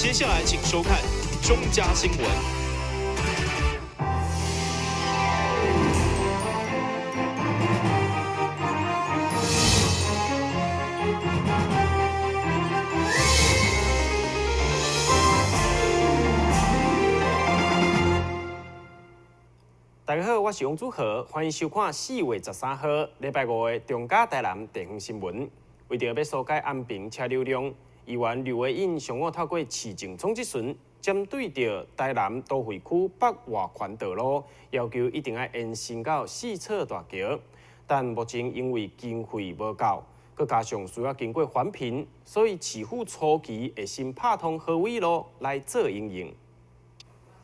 接下來請收看中嘉新聞。大家好，我是王祖豪，歡迎收看4月13號禮拜五的中嘉台南地方新聞。為著欲疏解安平車流量，議員劉偉穎上午透過市政總質詢，針對著台南都會區北外環道路，要求一定愛延伸到四草大橋。但目前因為經費無夠，閣加上需要經過環評，所以市府初期會先拍通河尾路來做應用。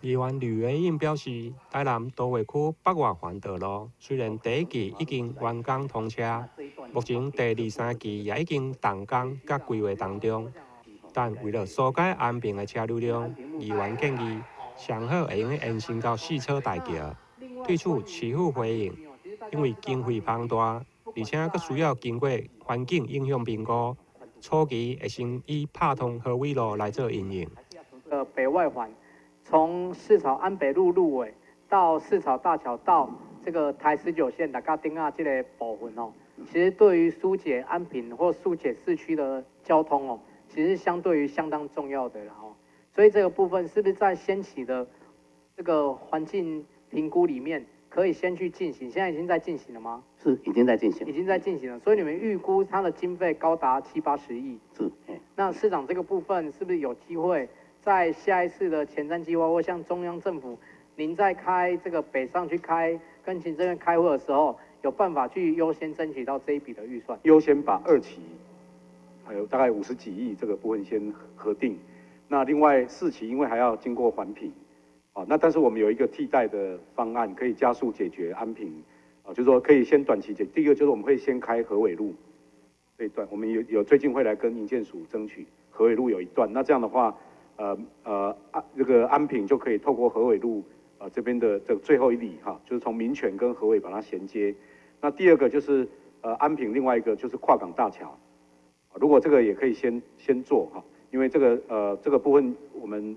議員呂偉穎表示，台南都會區北外環道路雖然第一期已經完工通車，目前第二、三期也已經動工佮規劃當中，但為了疏解安平的車流量，議員建議上好會用延伸到四草大橋。對此，市府回應，因為經費龐大，而且閣需要經過環境影響評估，初期會先以拍通河尾路來做應用。北外環。從四草安北路路尾到四草大橋到這個台19線大家頂仔這個部分哦，其實對於疏解安平或疏解市區的交通哦，其實相對於相當重要的啦哦。所以這個部分是不是在先期的這個環境評估裡面可以先去進行？現在已經在進行了嗎？是，已經在進行。已經在進行了，所以你們預估它的經費高達七八十億。是。那市長這個部分是不是有機會？在下一次的前瞻計劃，或向中央政府，您在開這個北上去開跟行政院開會的時候，有辦法去優先爭取到這一筆的預算？優先把二期，還有大概50幾億這個部分先核定。那另外四期因為還要經過環評，啊，那但是我們有一個替代的方案，可以加速解決安平，啊，就是說可以先短期解。第一個就是我們會先開河尾路這一段，我們有最近會來跟營建署爭取河尾路有一段，那這樣的話。這個安平就可以透過河尾路這邊的這最後一里哈，就是從民權跟河尾把它銜接。那第二個就是安平另外一個就是跨港大橋，如果這個也可以先做哈，因為這個部分我們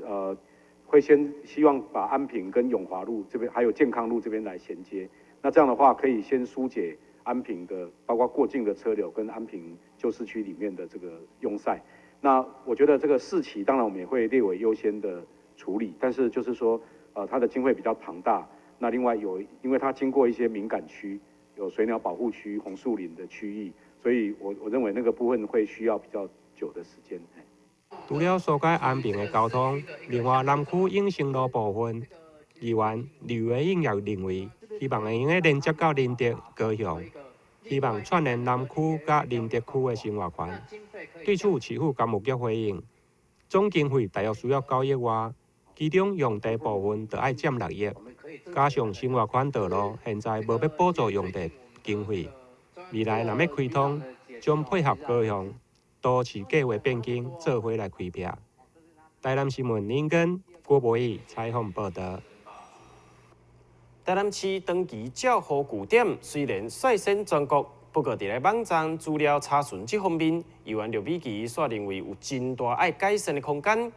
會先希望把安平跟永華路這邊還有健康路這邊來銜接。那這樣的話可以先疏解安平的，包括過境的車流跟安平舊市區裡面的這個擁塞。那我覺得這個四期當然我們也會列為優先的處理，但是就是說，它的經費比較龐大。那另外有，因為它經過一些敏感區，有水鳥保護區、紅樹林的區域，所以我認為那個部分會需要比較久的時間。除了疏解安平的交通，另外南區永生路部分，議員呂偉穎也認為，希望會用得連接到仁德、高雄。希望串聯南區佮仁德區的生活圈。對此，市府工務局回應，總經費大約需要9億外，其中用地部分就愛佔6億，加上生活圈道路現在無欲補助用地經費，未來若欲開通，將配合高雄都市計劃變更，做伙來開闢。台南新聞林根郭博義採訪報道。台南市長期照護據點雖然率先全國，不過佇咧網站資料查詢這方面，議員劉美琪煞認為有真大愛改善的空間，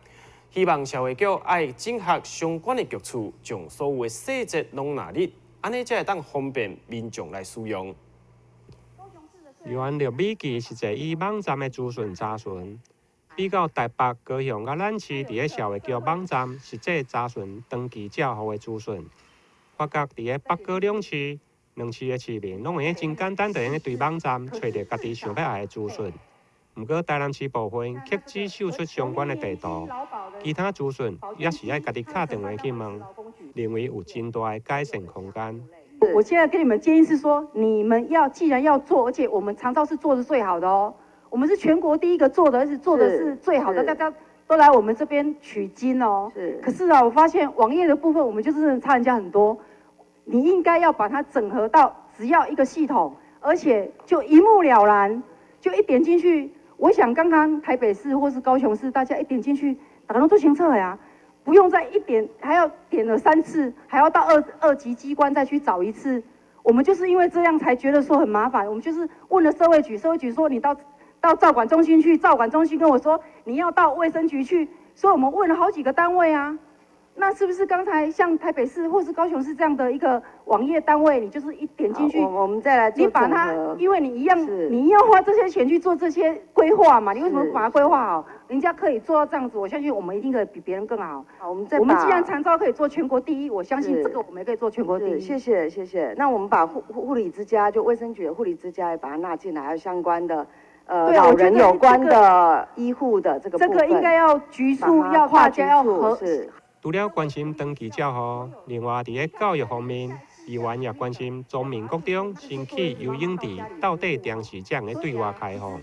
希望社會局愛整合相關的局處，將所有的細節攏納入，按呢才會當方便民眾來使用。議員劉美琪實際以網站的資訊查詢，比較台北、高雄佮咱市佇咧社會局網站實際查詢長期照護的資訊。發覺佇咧北高兩市，兩市的市民攏會用真簡單，就會用對網站揣著家己想欲愛的資訊。毋過台南市部分卻只秀出相關的地圖，其他資訊也是愛家己敲電話去問，認為有真大的改善空間。我現在跟你們建議是說，你們要既然要做，而且我們長照是做得最好的哦，我們是全國第一個做的，而且做的是最好的，大家都來我們這邊取經哦。可是啊，我發現網頁的部分，我們就是差人家很多。你應該要把它整合到只要一個系統，而且就一目了然，就一點進去。我想剛剛台北市或是高雄市，大家一點進去，大家攏做清楚呀，不用再一點，還要點了3次，還要到二級機關再去找一次。我們就是因為這樣才覺得說很麻煩。我們就是問了社會局，社會局說你到照管中心去，照管中心跟我說你要到衛生局去，所以我們問了好幾個單位啊。那是不是剛才像台北市或是高雄市這樣的一個網頁單位，你就是一點進去，我們再來你把它，因為你一樣，你一樣花這些錢去做這些規劃嘛，你為什麼不把它規劃好？人家可以做到這樣子，我相信我們一定可以比別人更好。好，我們再我們既然長照可以做全國第一，我相信這個我們也可以做全國第一。謝謝謝謝。那我們把護理之家，就衛生局的護理之家也把它納進來，還有相關的。老人有關的醫護的這個這個應該要局處要大家要合。除了關心長期照護，另外佇咧教育方面，議員也關心中民國中新起游泳池到底定時才會對外開放。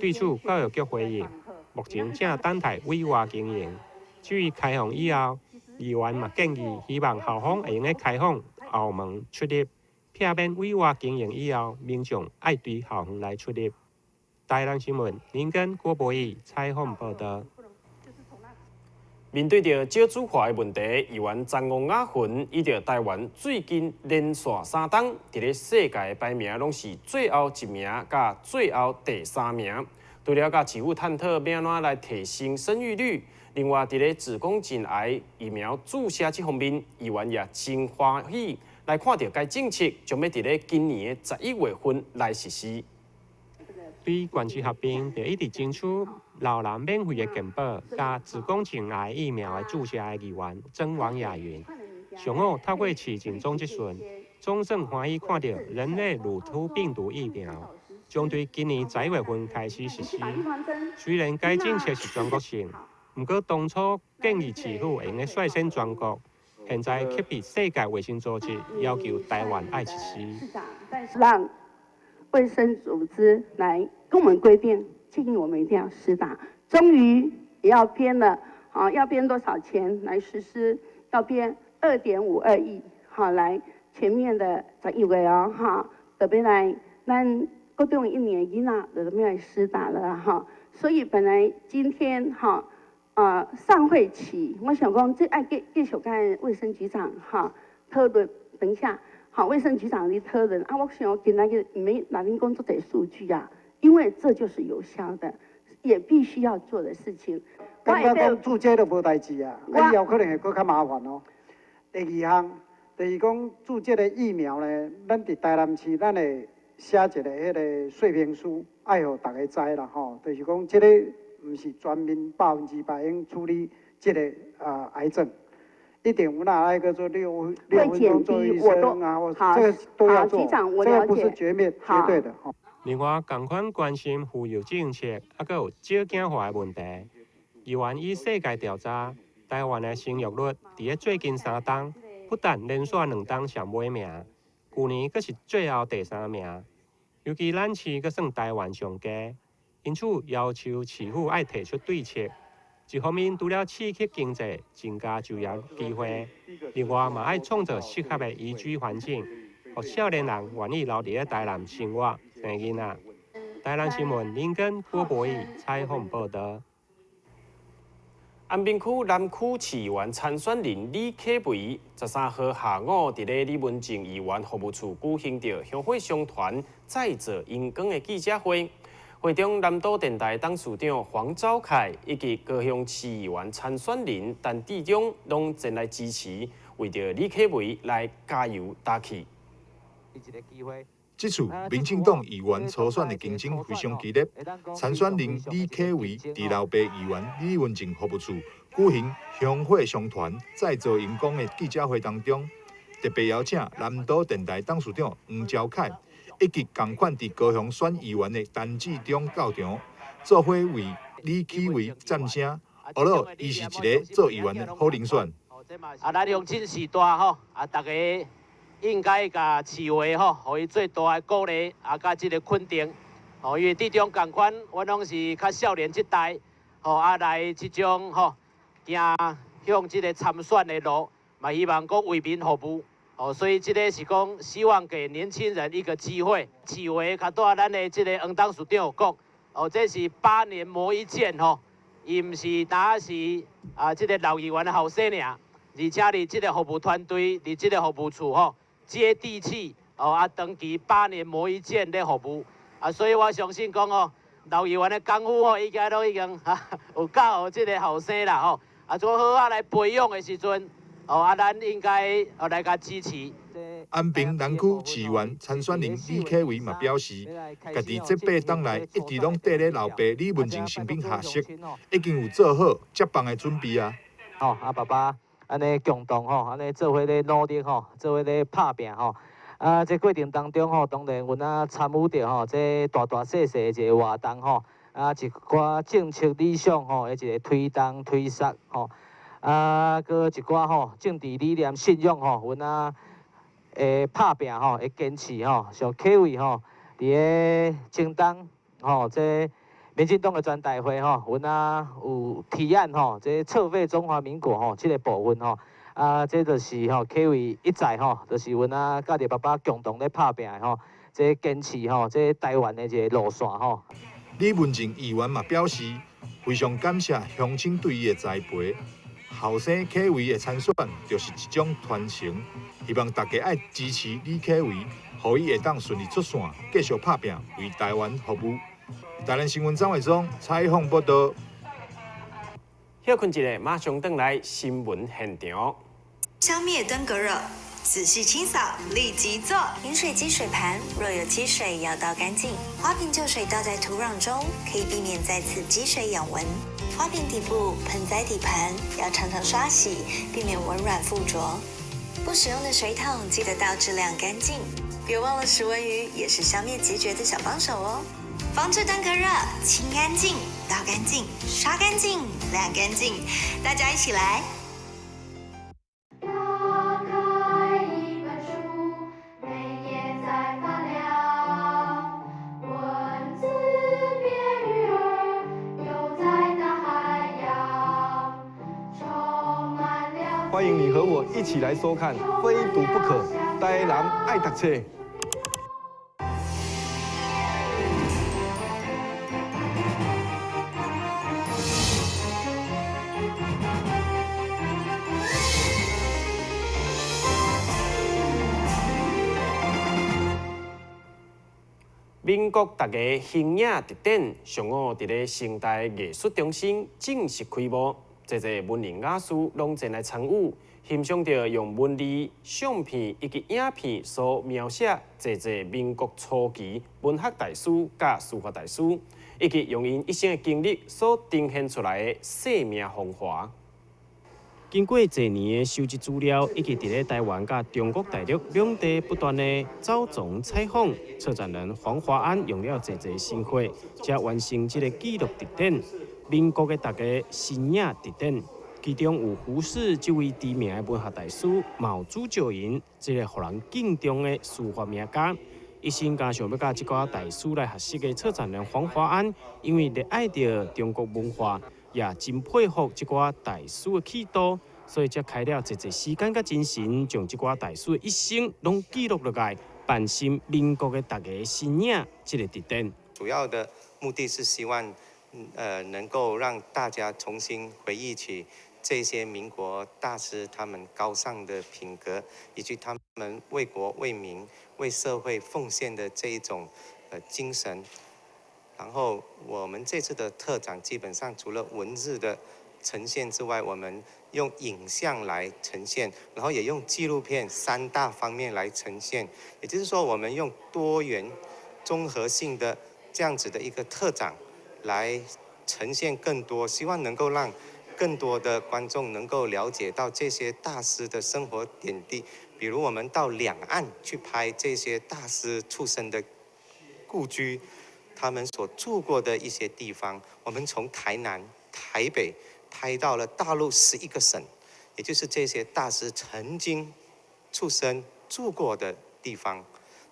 對此，教育局回應，目前正等待委外經營。至於開放以後，議員嘛建議，希望校方會用得開放後門出入，避免委外經營以後，民眾愛對校園來出入。台南新聞林根郭博義採訪報道。面對著少子化的問題，議員詹王雅雲依著台灣最近連續三冬，佇咧世界排名攏是最後一名，佮最後第三名。除了佮市府探討欲按怎來提升生育率，另外佇咧子宮頸癌疫苗注射這方面，議員也真歡喜來看著該政策將欲佇咧今年的11月份來實施。對縣市合併，就一直爭取老人免費的健保，佮子宮頸癌疫苗的注射的議員曾王雅雲，上午透過市政總質詢，總算歡喜看著人類乳突病毒疫苗將對今年11月份開始實施。雖然該政策是全國性，毋過當初建議市府會用得率先全國，現在卻被世界衛生組織要求台灣愛實施。讓衛生組織來跟我們規定，建議我們一定要施打。終於也要編了，啊，要編多少錢來實施？要編2.52億，好來前面的11月哦，哈，特別來咱國中一年囡仔就欲來施打了哈。所以本來今天哈，上會期，我想講這愛繼續跟衛生局長哈討論，等一下。好，衛生局長的討論啊，我想今仔日沒哪邊工作的數據啊，因為這就是有效的，也必須要做的事情。感覺講注這都無代誌啊，啊以後可能會閣較麻煩哦。第二項就是講注這个疫苗呢，咱佇台南市，咱會寫一个彼个說明書，愛予逐家知啦吼。就是講這個毋是全面100%用處理這个癌症。一定有那愛閣做6分鐘做醫生啊，或這個都要做，這個不是絕面絕對的。另外，仝款關心婦幼政策，猶閣有少囝化的問題。議員以世界調查，台灣的生育率佇咧最近三冬，不但連續2冬上尾名，舊年閣是最後第三名。尤其咱市閣算台灣上低，因此要求市府愛提出對策。一方面，除了刺激經濟、增加就業機會，另外嘛愛創造適合的宜居環境，予少年人願意留佇咧台南生活、生囡仔。台南新聞林根郭博義採訪報道。安平區南區市議員參選人李啟維13號下午，佇咧李文靜議員服務處舉行著鄉伙相團再造榮光的記者會。會中，南都電台董事長黃昭凱以及高雄市議員參選人陳志忠攏前來支持，為著李啟維來加油打氣。這次民進黨議員初選的競爭非常激烈，參選人李啟維佇老爸議員李文靜服務處舉行鄉伙相團再造榮光的記者會當中，特別邀請南都電台董事長黃昭凱以及仝款佇高雄選議員的陳志忠到場，做伙為李啟維贊聲。呵咾，伊是一个做議員的好人選。啊，咱鄉親序大吼，啊，逐家應該共市話吼，予伊最大的鼓勵，啊，佮這个肯定。吼，因為這種仝款，阮攏是較少年這代，吼，啊來這種吼，行向這个參選的路，嘛希望講為民服務。哦，所以這个是講希望給年輕人一個機會。市話較拄仔咱的這个黃董事長有講，哦，這是8年磨一劍吼，伊毋是焦是啊，這个老議員的後生爾，而且佇這个服務團隊，佇這个服務處吼，接地氣，哦啊，長期八年磨一劍咧服務，啊，所以我相信講哦，刘议员的功夫吼，应该都已经哈有教予这个后生啦吼。啊，做好仔来培养的时阵，哦啊，咱应该哦来共支持。安平南区市议员参选人李启维嘛表示，家己这八冬来一直拢缀咧老爸李文静身边学习，已经有做好接棒的准备啊。吼，啊爸爸按呢共同吼，按呢做伙咧努力吼，做伙咧拍拚吼。啊，这过程当中吼，当然阮啊参与著吼，这大大细细的一个活动吼，啊一寡政策理想吼，的一个推动推捒吼，啊，阁一寡吼政治理念信仰吼，阮啊会拍拚吼，会坚持吼，像启维吼，伫咧前东吼，这民进党的全代会吼，阮啊有提案吼，这撤废中华民国吼，这个部分吼。啊，这就是吼，启维一再吼，就是阮啊，佮著爸爸共同咧拍拚的吼，这坚持吼，这台湾的一个路线吼。李文静议员嘛表示，非常感谢乡亲对伊的栽培，后生启维的参选就是一种传承，希望大家爱支持李启维，予伊会当顺利出线，继续拍拚为台湾服务。台南新闻张伟忠采访报道。歇睏一下，马上转来新闻现场。消灭登革热，仔细清扫，立即做。饮水机水盘若有积水，要倒干净。花瓶旧水倒在土壤中，可以避免再次积水养蚊。花瓶底部、盆栽底盘要常常刷洗，避免蚊卵附着。不使用的水桶记得倒置晾干净。别忘了食蚊鱼也是消灭孑孓的小帮手哦。防治登革热，清干净，倒干净，刷干净，晾干净，大家一起来。打开一本书，每页在发亮，文字变鱼儿，游在大海洋，充满了。欢迎你和我一起来收看《非读不可》，台南爱读册。民国大家形影特展上午伫咧成大艺术中心正式开幕，济济文人雅士拢前来参与，欣赏著用文字、相片以及影片所描写济济民国初期文学大师佮书法大师，以及用𪜶一生的经历所呈现出来的生命风华。经过济年的收集资料，以及伫咧台湾佮中国大陆两地不断的走访采访，策展人黄华安用了济济心血，才完成这个记录特展。民国的大家身影特展，其中有胡适这位知名的文学大师，嘛有朱照寅这个予人敬重的书法名家。一心敢想欲佮这寡大师来学习的策展人黄华安，因为热爱著中国文化，也真佩服这寡大师的气度，所以才开了济济时间佮精神，将这寡大师的一生拢记录落来，办成民国的大家身影这个特展。主要的目的是希望，能够让大家重新回忆起这些民国大师他们高尚的品格，以及他们为国为民、为社会奉献的这一种精神。然后我们这次的特展基本上除了文字的呈现之外，我们用影像来呈现，然后也用纪录片三大方面来呈现。也就是说，我们用多元、综合性的这样子的一个特展来呈现更多，希望能够让更多的观众能够了解到这些大师的生活点滴。比如我们到两岸去拍这些大师出生的故居，他们所住过的一些地方，我们从台南、台北拍到了大陆11个省，也就是这些大师曾经出生住过的地方，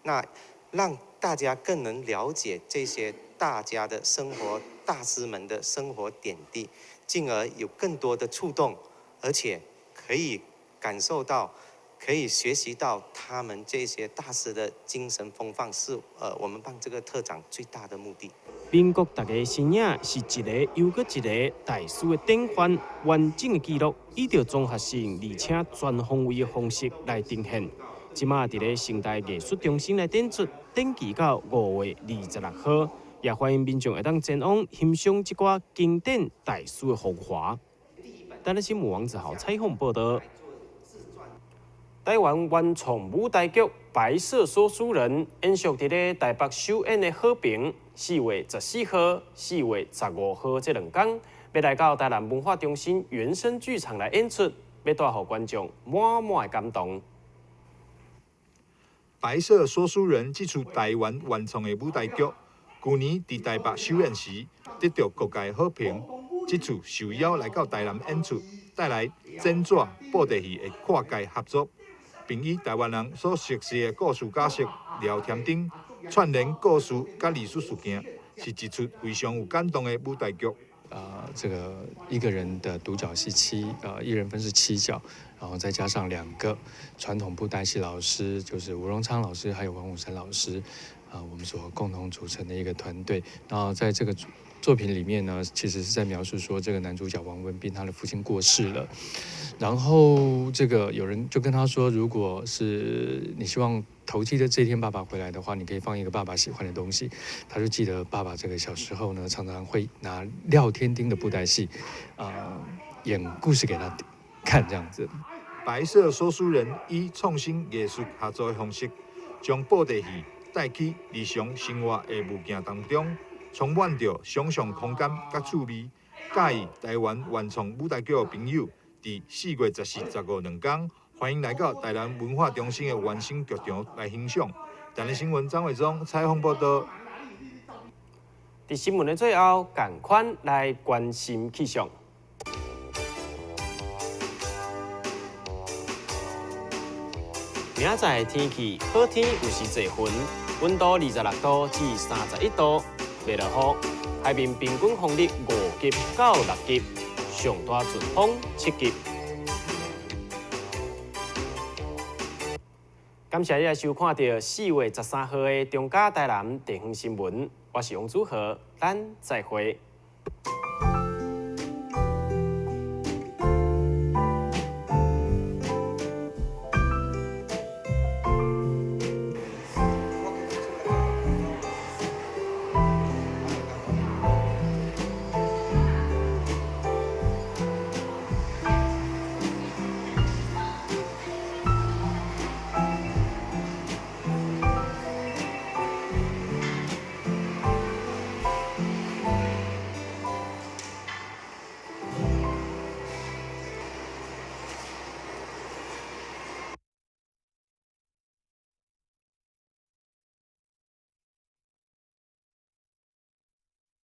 那让大家更能了解这些大家的生活、大师们的生活点滴，进而有更多的触动，而且可以感受到，可以学习到他们这些大师的精神风范，是我们办这个特展最大的目的。民国大家身影是一个又阁一个大师的典范，完整的记录，以著综合性而且全方位的方式来呈现。这马伫咧成大艺术中心来展出，展期到5月26号，也歡迎民眾會當前往欣賞這寡經典大師的風華。台南新聞王子豪採訪報導。台灣原創舞台劇《白色說書人》延續佇咧台北首演的好評，4月14號、4月15號這兩天，欲來到台南文化中心原聲劇場來演出，欲帶予觀眾滿滿的感動。《白色說書人》這齣台灣原創的舞台劇，舊年佇台北首演時得到各界好評，這次受邀來到台南演出，帶來剪紙布袋戲的跨界合作。並以台灣人所熟悉的故事角色廖添丁串聯故事佮歷史事件，是一齣非常有感動的舞台劇。這個一個人的獨角戲一人分飾七角，然後再加上兩個傳統布袋戲老師，就是吳榮昌老師還有王武山老師，我們所共同組成的一個團隊。然後在這個作品裡面呢，其實是在描述說，這個男主角王文彬他的父親過世了，然後這個有人就跟他說，如果是你希望頭七的這天爸爸回來的話，你可以放一個爸爸喜歡的東西。他就記得爸爸這個小時候呢，常常會拿廖添丁的布袋戲，演故事給他看，這樣子。白色說書人以創新藝術合作的方式，將布袋戲帶去日常生活的物件當中。充滿著想像空間佮趣味，佮意台灣原創舞台劇的朋友，佇4月14、15兩天，歡迎來到台南文化中心的原聲劇場來欣賞。台南新聞張偉忠採訪報導。佇新聞的最後，仝款來關心氣象。明仔載天氣好天有時濟雲，溫度26度至31度。袂落雨，海面平均風力5級到6級，上大陣風7級。感謝你來收看著4月13號的中嘉台南地方新聞，我是王祖豪，咱再會。